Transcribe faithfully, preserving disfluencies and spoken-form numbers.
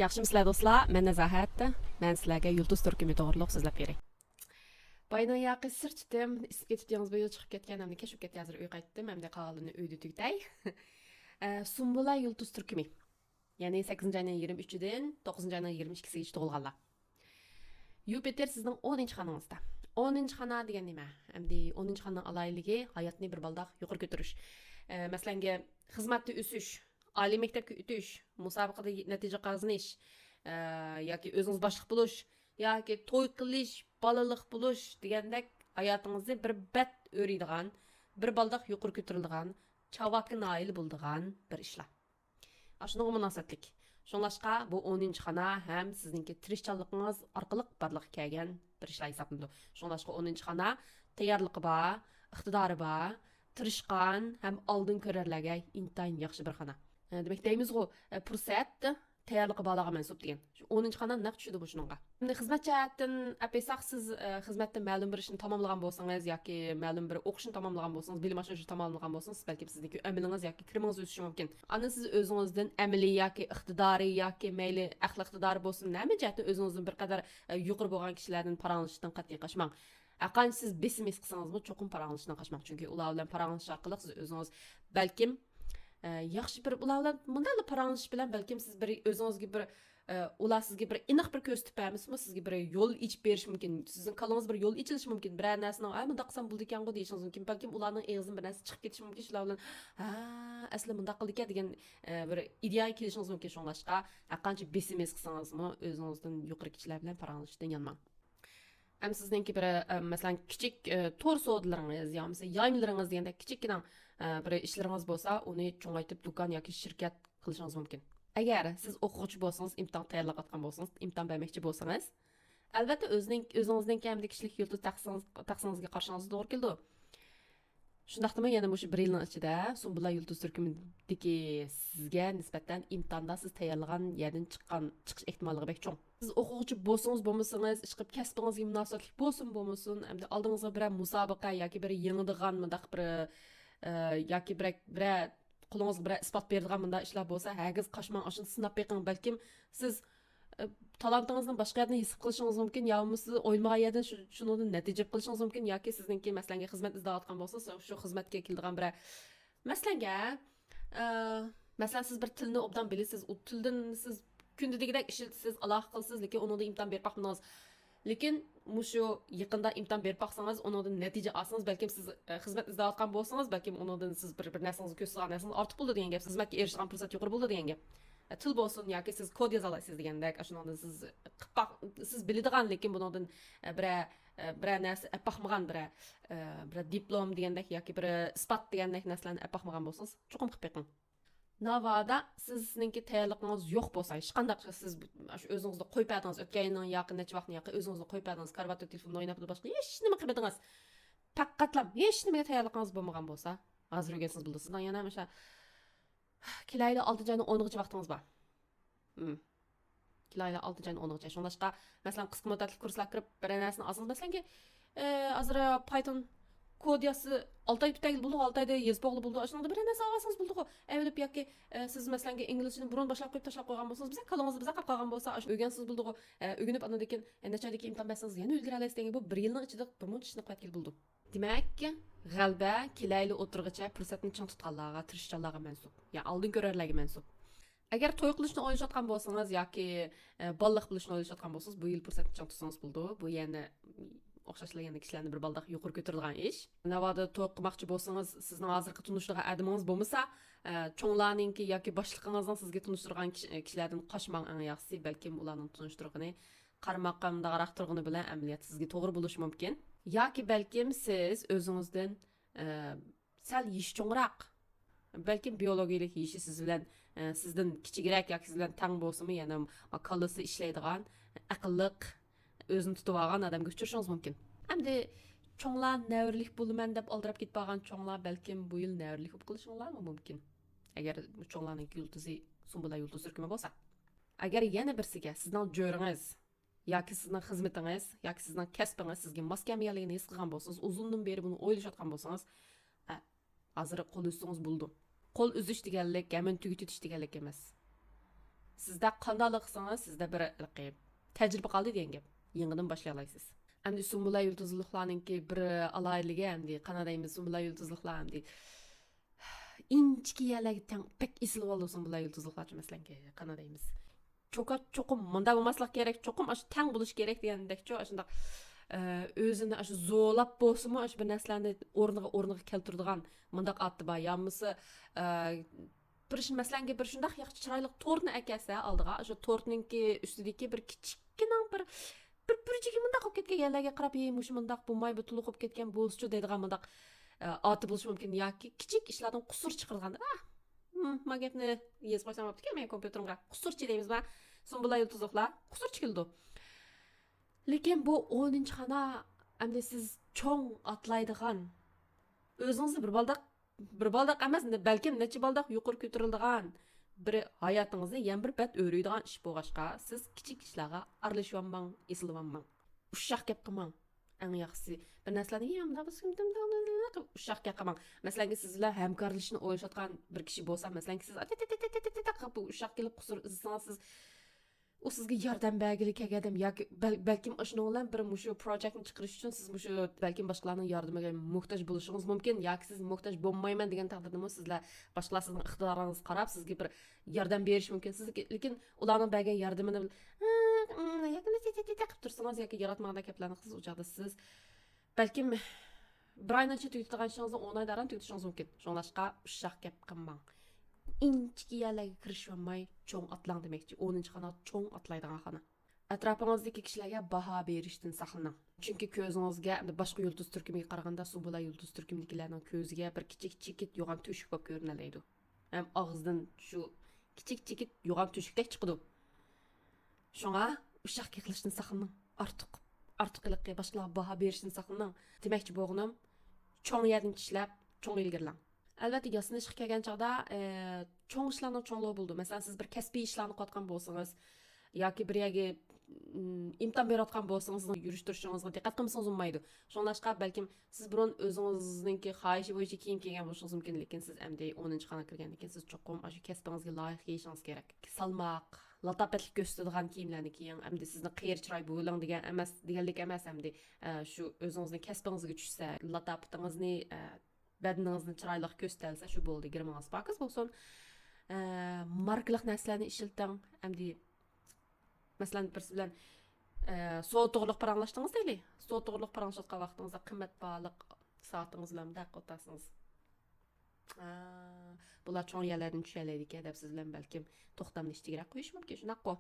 ياخشىمۇسىلەر دوستلار؟ مەن نازاھەت. مەن سىلەرگە يۇلتۇز تۈركۈمى توغرۇلۇق سۆزلەپ بېرەي. بايىنىڭ ياقى سىر تۇتۇم، ئىسسىپ كېتىپ يېڭىز بۇ يىل چىقىپ كەتكەن، ئەمدى كەچ بولۇپ كەتتى، ھازىر ئۆيگە قايتتىم، ئەمدى قالغىنىنى ئۆيدە تۈگىتەي. ئە، سۇمبۇلا يۇلتۇز تۈركۈمى. يەنى سەككىزىنچى ئاينىڭ يىگىرمە ئۈچىدىن توققۇزىنچى ئاينىڭ يىگىرمە ئىككىسىگىچە تۇغۇلغانلار. يۇپىتېر سىزنىڭ ئونىنچى خانىڭىزدا. ئونىنچى خانا دېگەن نېمە؟ ئەمدى ئونىنچى خانىنىڭ ئالاھىدىلىكى ھاياتنى بىر بالداق يۇقىرى كۆتۈرۈش. ئە، مەسىلەنگە، خىزمەتتە ئۆسۈش، ئالىي مەكتەپكە ئۆتۈش، مۇسابىقىدە نەتىجە قازىنىش، ئە، ياكى ئۆزىڭىز باشلىق بولۇش، ياكى توي قىلىش، بالىلىق بولۇش دېگەندەك ھاياتىڭىزنى بىر بەت ئۆرۈيدىغان، بىر بالداق يۇقىرى كۆتۈرۈلىدىغان، چاۋاكى نائىل بولىدىغان بىر ئىشلار. ئاشۇنىڭغا مۇناسىۋەتلىك. شۇڭلاشقا بۇ ئونىنچى خانا ھەم سىزنىڭكى تىرىشچانلىقىڭىز ئارقىلىق بارلىققا كەلگەن بىر ئىشلار ھېسابلىنىدۇ. شۇڭلاشقا ئونىنچى خانا تەييارلىقى بار، ئىقتىدارى بار، تىرىشقان ھەم ئالدىن كۆرەرلەرگە ئىنتايىن ياخشى بىر خانا. ئە، دېمەك، دەيمىزغۇ، ئە، پۇرسەت تەييارلىقى بارلارغا مەنسۇپ دېگەن. شۇ ئونىنچى خانا نەق چۈشىدۇ بۇ شۇنىڭغا. ئەمدى خىزمەت جەھەتتىن ئەپ ئېيتساق، سىز، ئە، خىزمەتتە مەلۇم بىر ئىشنى تاماملىغان بولسىڭىز ياكى مەلۇم بىر ئوقۇشنى تاماملىغان بولسىڭىز، بىلىم ئاشۇرۇشنى تاماملىغان بولسىڭىز، بەلكىم سىزنىڭكى ئەمىلىڭىز ياكى كىرىمىڭىز ئۆسۈشى مۇمكىن. ئاندىن سىز ئۆزىڭىزدىن ئەمەلىي ياكى ئىقتىدارى ياكى مەيلى ئەقلىي ئىقتىدارى بولسۇن، ھەممە جەھەتتىن ئۆزىڭىزدىن بىر قەدەر، ئە، يۇقىرى بولغان كىشىلەردىن پاراڭلىشىشتىن قەتئىي قاچماڭ. ھەرقانچە سىز بېسىم ھېس قىلسىڭىزمۇ، چوقۇم پاراڭلىشىشتىن قاچماڭ. چۈنكى ئۇلار بىلەن پاراڭلىشىش ئارقىلىق سىز ئۆزىڭىز بەلكىم، ئە، ياخشى بىر، ئۇلار بىلەن مۇنداقلا پاراڭلىشىش بىلەن بەلكىم سىز بىر ئۆزىڭىزگە بىر، ئە، ئۇلار سىزگە بىر ئېنىق بىر كۆرسىتىپ بەرمىسىمۇ، سىزگە بىر يول ئېچىپ بېرىشى مۇمكىن. سىزنىڭ كاللىڭىز بىر يول ئېچىلىشى مۇمكىن. بىرەر نەرسىنىڭ، «ئە، مۇنداق قىلسام بولىدىكەنغۇ» دېيىشىڭىز مۇمكىن. بەلكىم ئۇلارنىڭ ئېغىزىدىن بىر نەرسە چىقىپ كېتىشى مۇمكىن. شۇلار بىلەن، «ھە، ئەسلى مۇنداق قىلىدىكەن» دېگەن، ئە، بىر ئىدىيەگە كېلىشىڭىز مۇمكىن. شۇڭلاشقا، ھەرقانچە بېسىم ھېس قىلسىڭىزمۇ، ئۆزىڭىزدىن يۇقىرىكى كىشىلەر بىلەن پاراڭلىشىشتىن يانماڭ. ھەم سىزنىڭكى بىر، ئە، مەسىلەن، كىچىك، ئە، تور سودىلىرىڭىز يا بولمىسا يايمىلىرىڭىز دېگەندەك كىچىككىنە، ئە، بىر ئىشلىرىڭىز بولسا، ئۇنى چوڭايتىپ دۇكان ياكى شىركەت قىلىشىڭىز مۇمكىن. ئەگەر سىز ئوقۇغۇچى بولسىڭىز، ئىمتىھانغا تەييارلىق ئاتقان بولسىڭىز، ئىمتىھان بەرمەكچى بولسىڭىز، ئەلۋەتتە ئۆزىنىڭ، ئۆزىڭىزنىڭكى ھەمدە كىشىلىك يۇلتۇز تەخسىڭىز، تەخسىڭىزگە قارىشىڭىز توغرا كېلىدۇ. شۇنداقتىمۇ يەنە مۇشۇ بىر يىلنىڭ ئىچىدە سۇمبۇلا يۇلتۇز تۈركۈمىدىكى سىزگە نىسبەتەن ئىمتىھاندا سىز تەييارلىغان يەردىن چىققان، چىقىش ئېھتىماللىقى بەك چوڭ. سىز ئوقۇغۇچى بولسىڭىز بولمىسىڭىز، ئىشقىلىپ كەسپىڭىزگە مۇناسىۋەتلىك بولسۇن بولمىسۇن، ئەمدى ئالدىڭىزغا بىرەر مۇسابىقە ياكى بىر يېڭىدىغان مۇنداق بىر، ئە، ياكى بىرەر، بىرەر قولىڭىزغا بىرەر ئىسپات بېرىدىغان مۇنداق ئىشلار بولسا، ھەرگىز قاچماڭ، ئاشۇنى سىناپ بېقىڭ. بەلكىم سىز، ئە، تالانتىڭىزنى باشقا يەردىن ھېس قىلىشىڭىز مۇمكىن، يا بولمىسا سىز ئويلىمىغان يەردىن شۇ، شۇنىڭدىن نەتىجە قىلىشىڭىز مۇمكىن، ياكى سىزنىڭكى، مەسىلەنگە، خىزمەت ئىزدەۋاتقان بولسىڭىز، شۇ خىزمەتكە كېلىدىغان بىرەر، مەسىلەنگە، ئە، مەسىلەن، سىز بىر تىلنى ئوبدان بىلىسىز، ئۇ تىلدىن سىز كۈندە دېگۈدەك ئىشلىتىسىز، ئالاقە قىلىسىز، لېكىن ئۇنىڭدا ئىمتىھان بېرىپ باقمىدىڭىز. لېكىن مۇشۇ يېقىندا ئىمتىھان بېرىپ باقسىڭىز، ئۇنىڭدىن نەتىجە ئالسىڭىز، بەلكىم سىز، ئە، خىزمەت ئىزدەۋاتقان بولسىڭىز، بەلكىم ئۇنىڭدىن سىز بىر، بىر نەرسىڭىزگە كۆز سالغان نەرسىڭىز ئارتۇق بولىدۇ دېگەن گەپ. خىزمەتكە ئېرىشىدىغان پۇرسەت يۇقىرى بولىدۇ دېگەن گەپ. ئە، تىل بولسۇن ياكى سىز كود يازالايسىز دېگەندەك، ئاشۇنىڭدىن سىز قىلىپ باق-، سىز بىلىدىغان، لېكىن بۇنىڭدىن، ئە، بىرەر، ئە، بىرەر نەرسە ئەپ باقمىغان، بىرەر، ئە، بىرەر دىپلوم دېگەندەك ياكى بىر ئىسپات دېگەندەك نەرسىلەرنى ئەپ باقمىغان بولسىڭىز، چوقۇم قىلىپ بېقىڭ. ناۋادا سىزنىڭكى تەييارلىقىڭىز يوق بولسا، ھېچقانداق سىز بۇ، شۇ ئۆزىڭىزنى قويۇپ بەردىڭىز، ئۆتكەن يىلنىڭ ياقى نەچچە ۋاقتىنى ياقى ئۆزىڭىزنى قويۇپ بەردىڭىز، كارىۋاتتا تېلېفوندا ئويناپ باشقا ھېچ نېمە قىلمىدىڭىز. پەقەتلا ھېچ نېمىگە تەييارلىقىڭىز بولمىغان بولسا، ھازىر ئۆگەنسىڭىز بولىدۇ. سىزنىڭ يەنە مۇشۇ كېلەيلى ئالتىنچى ئاينىڭ ئونىغىچە ۋاقتىڭىز بار. مم. كېلەيلى ئالتىنچى ئاينىڭ ئونىغىچە. شۇڭلاشقا، مەسىلەن، قىسقا مۇددەتلىك كۇرسلار كىرىپ، بىرەر نەرسىنى ئالسىڭىز، مەسىلەنكى، ئە، ھازىر پايتون كود يازسا، ئالتە ئاي پۈتتۈرگىلى بولىدۇ، ئالتە ئايدا يېزىپ بولغىلى بولىدۇ. ئاشۇنىڭدا بىرەر نەرسە ئالسىڭىز بولىدىغۇ. ئەۋېلىپ ياكى، ئە، سىز، مەسىلەنكى، ئىنگلىزچىنى بۇرۇن باشلاپ قويۇپ تاشلاپ قويغان بولسىڭىز، بىزنىڭ كاللىڭىزدا بىزدە قاپ قالغان بولسا، ئاشۇ ئۆگەنسىڭىز بولىدىغۇ. ئە، ئۆگىنىپ، ئاندىن كېيىن، ئە، نەچچە ئايدىن كېيىن ئىمتىھان بەرسىڭىز، يەنە ئۆزگىرەلەيسىز دېگەن گەپ. بۇ بىر يىلنىڭ ئىچىدە بىر مۇنچە ئىشنى قىلىۋەتكىلى بولىدۇ. دېمەك، غەلىبە كېلەيلى ئوتتۇرىغىچە پۇرسەتنى چىڭ تۇتقانلارغا، تىرىشچانلارغا مەنسۇپ. يا ئالدىن كۆرەرلەرگە مەنسۇپ. ئەگەر توي قىلىشنى ئويلىشىۋاتقان بولسىڭىز ياكى، ئە، بالىلىق بولۇشنى ئويلىشىۋاتقان بولسىڭىز، بۇ يىل پۇرسەتنى چىڭ تۇتسىڭىز بولىدۇ. بۇ يەنە ئوخشاشلا يەنە كىشىلەرنى بىر بالداق يۇقىرى كۆتۈرىدىغان ئىش. ناۋادا توي قىلماقچى بولسىڭىز، سىزنىڭ ھازىرقى تونۇشىدىغان ئادىمىڭىز بولمىسا، ئە، چوڭلارنىڭكى ياكى باشلىقىڭىزنىڭ سىزگە تونۇشتۇرغان كىشى-، كىشىلەردىن قاچماڭ ئەڭ ياخشىسى. بەلكىم ئۇلارنىڭ تونۇشتۇرغىنى قارىماققا مۇنداقراق تۇرغىنى بىلەن ئەمەلىيەتتە سىزگە توغرا بولۇشى مۇمكىن. ياكى بەلكىم سىز ئۆزىڭىزدىن، ئە، سەل يېشى چوڭراق، بەلكىم بىيولوگىيىلىك يېشى سىز بىلەن، ئە، سىزدىن كىچىكرەك ياكى سىز بىلەن تەڭ بولسىمۇ، يەنە كاللىسى ئىشلەيدىغان، ئەقىللىق، ئۆزىنى تۇتۇۋالغان ئادەمگە ئۇچرىشىڭىز مۇمكىن. ئەمدى چوڭلار نەۋرىلىك بولىمەن دەپ ئالدىراپ كېتىپ قالغان چوڭلار بەلكىم بۇ يىل نەۋرىلىك بولۇپ قېلىشىڭلارمۇ مۇمكىن. ئەگەر چوڭلارنىڭ يۇلتۇزى سۇمبۇلا يۇلتۇز تۈركۈمى بولسا. ئەگەر يەنە بىرسىگە سىزنىڭ جۆرىڭىز ياكى سىزنىڭ خىزمىتىڭىز ياكى سىزنىڭ كەسپىڭىز سىزگە ماس كەلمىگەنلىكىنى ھېس قىلغان بولسىڭىز، ئۇزۇندىن بېرى بۇنى ئويلىشىۋاتقان بولسىڭىز، ئە، ھازىر قول ئۈزسىڭىز بولىدۇ. قول ئۈزۈش دېگەنلىك ھەممىنى تۈگىتىۋېتىش دېگەنلىك ئەمەس. سىزدە قانداقلا قىلسىڭىز، سىزدە بىر ھېلىقى تەجرىبە قالدى دېگەن گەپ. يېڭىدىن باشلايالايسىز. ئەمدى سۇمبۇلا يۇلتۇزلۇقلارنىڭكى بىر ئالاھىدىلىكى، ئەمدى قانداق دەيمىز، سۇمبۇلا يۇلتۇزلۇقلار ئەمدى ئىنچىكە يەرلەرگە تەڭ بەك ئېسىلىۋالىدۇ سۇمبۇلا يۇلتۇزلۇقلارچۇ، مەسىلەنكى، قانداق دەيمىز. چوقۇم، چوقۇم مۇنداق بولماسلىق كېرەك، چوقۇم ئاشۇ تەڭ بولۇش كېرەك دېگەندەكچۇ، ئاشۇنداق، ئە، ئۆزىنى ئاشۇ زورلاپ بولسىمۇ، ئاشۇ بىر نەرسىلەرنى ئورنىغا، ئورنىغا كەلتۈرىدىغان مۇنداق ئادىتى بار. يا بولمىسا، ئە، بىر، مەسىلەنكى، بىر شۇنداق ياخشى چىرايلىق تورتنى ئەكەلسە ئالدىغا، ئاشۇ تورتنىڭكى ئۈستىدىكى بىر كىچىككىنە بىر، بىر بۇرجىكى مۇنداق بولۇپ كەتكەن يەرلەرگە قاراپ، ھېي، مۇشۇ مۇنداق بولماي، بۇ تولۇق بولۇپ كەتكەن بولسىچۇ دەيدىغان مۇنداق، ئە، ئادىتى بولۇشى مۇمكىن. ياكى كىچىك ئىشلاردىن قۇسۇر چىقىرىدىغان. ئاھ، ھىم، ما گەپنى يېزىپ قويسام بوپتىكەن، مەن كومپيۇتېرىمغا. قۇسۇرچى دەيمىزما؟ سۇمبۇلا يۇلتۇزلۇقلار قۇسۇر چىكىلىدۇ. لېكىن بۇ ئونىنچى خانا ئەمدى سىز چوڭ ئاتلايدىغان، ئۆزىڭىزنى بىر بالداق، بىر بالداق ئەمەس، بەلكىم نەچچە بالداق يۇقىرى كۆتۈرۈلىدىغان بىر ھاياتىڭىزنى يەنە بىر بەت ئۆرۈيدىغان ئىش بولغاچقا، سىز كىچىك ئىشلارغا ئارىلىشىۋالماڭ، ئېسىلىۋالماڭ. ئۇششاق گەپ قىلماڭ. ئەڭ ياخشىسى، بىر نەرسىلەرنى يېمەمدە، ئۇششاق گەپ قىلماڭ. مەسىلەنكى، سىز بىلەن ھەمكارلىشىشنى ئويلىشىۋاتقان بىر كىشى بولسا، مەسىلەنكى، سىز ئاتىتىتىتىتىتىتىت قىلىپ بۇ ئۇششاق كېلىپ قۇسۇر ئىزدىسىڭىز، سىز ئۇ سىزگە ياردەم بەرگىلى كەلگەن ئادەم ياكى بەل-، بەلكىم ئاشۇنىڭ بىلەن بىر مۇشۇ پروجېكتنى چىقىرىش ئۈچۈن سىز مۇشۇ بەلكىم باشقىلارنىڭ ياردىمىگە موھتاج بولۇشىڭىز مۇمكىن، ياكى سىز موھتاج بولمايمەن دېگەن تەقدىردىمۇ سىزلەر باشقىلار سىزنىڭ ئىقتىدارىڭىزغا قاراپ سىزگە بىر ياردەم بېرىشى مۇمكىن. سىز لېكىن ئۇلارنىڭ بەرگەن ياردىمىنى بىل-، ياكى قىلىپ تۇرسىڭىز ياكى ياراتمىغاندەك گەپلەرنى قىلسىڭىز، ئۇ چاغدا سىز بەلكىم بىر ئاينىڭ ئىچىدە تۈگىتىدىغان ئىشىڭىزنى ئون ئايدا ئاران تۈگىتىشىڭىز مۇمكىن. شۇڭلاشقا ئۇششاق گەپ قىلماڭ. ئىنچىكە يەرلەرگە كىرىشىۋالماي چوڭ ئاتلاڭ دېمەكچى. ئونىنچى خانا چوڭ ئاتلايدىغان خانا. ئەتراپىڭىزدىكى كىشىلەرگە باھا بېرىشتىن ساقلىنىڭ. چۈنكى كۆزىڭىزگە ئەمدى باشقا يۇلتۇز تۈركۈمىگە قارىغاندا سۇمبۇلا يۇلتۇز تۈركۈمدىكىلەرنىڭ كۆزىگە بىر كىچىك چېكىت يوغان تۆشۈك بولۇپ كۆرۈنەلەيدۇ. ھەم ئاغزىدىن شۇ كىچىك چېكىت يوغان تۆشۈكتەك چىقىدۇ. شۇڭا ئۇششاق گەپ قىلىشتىن ساقلىنىڭ. ئارتۇق، ئارتۇق ھېلىقى باشقىلارغا باھا بېرىشتىن ساقلىنىڭ. دېمەكچى بولغىنىم، چوڭ يەردىن كىشىلەپ، چوڭ ئىلگىرىلەڭ. ئەلۋەتتە، ياسىنىشقا كەلگەن چاغدا، ئە، چوڭ ئىشلارنىڭ چوڭلۇقى بولىدۇ. مەسىلەن، سىز بىر كەسپىي ئىشلارنى قىلىۋاتقان بولسىڭىز ياكى بىر يەرگە، ئىم، ئىمتىھان بېرىۋاتقان بولسىڭىز، يۈرۈش تۇرۇشىڭىزغا دىققەت قىلمىسىڭىز بولمايدۇ. شۇڭلاشقا بەلكىم سىز بۇرۇن ئۆزىڭىزنىڭكى خاھىشى بويىچە كىيىم كىيگەن بولۇشىڭىز مۇمكىن، لېكىن سىز ئەمدى ئونىنچى خانىغا كىرگەندىن كېيىن سىز چوقۇم ئاشۇ كەسپىڭىزگە لايىق كىيىشىڭىز كېرەك. سالماق، لاتاپەتلىك كۆرسىتىدىغان كىيىملەرنى كىيىڭ. ئەمدى سىزنى قېرى چىراي بولۇڭ دېگەن ئەمەس، دېگەنلىك ئەمەس ئەمدى. ئە، شۇ ئۆزىڭىزنىڭ كەسپىڭىزگە چۈشسە، لاتاپىتىڭىزنى، ئە، بەدىنىڭىزنى چىرايلىق كۆرسىتەلىسە، شۇ بولدى، گىرىمىڭىز پاكىز بولسۇن. ئە، ماركىلىق نەرسىلەرنى ئىشلىتىڭ. ئەمدى، مەسىلەن، بىرسى بىلەن، ئە، سودا توغرىلىق پاراڭلاشتىڭىز دەيلى. سودا توغرىلىق پاراڭلىشىۋاتقان ۋاقتىڭىزدا قىممەت باھالىق سائىتىڭىز بىلەن مۇنداق ئولتۇرسىڭىز. ئا، بۇلار چوڭ يەرلەردىن چۈشەلەيدىكەن دەپ سىز بىلەن بەلكىم توختامنى ئىچىگىرەك قويۇشى مۇمكىن، شۇنداققۇ؟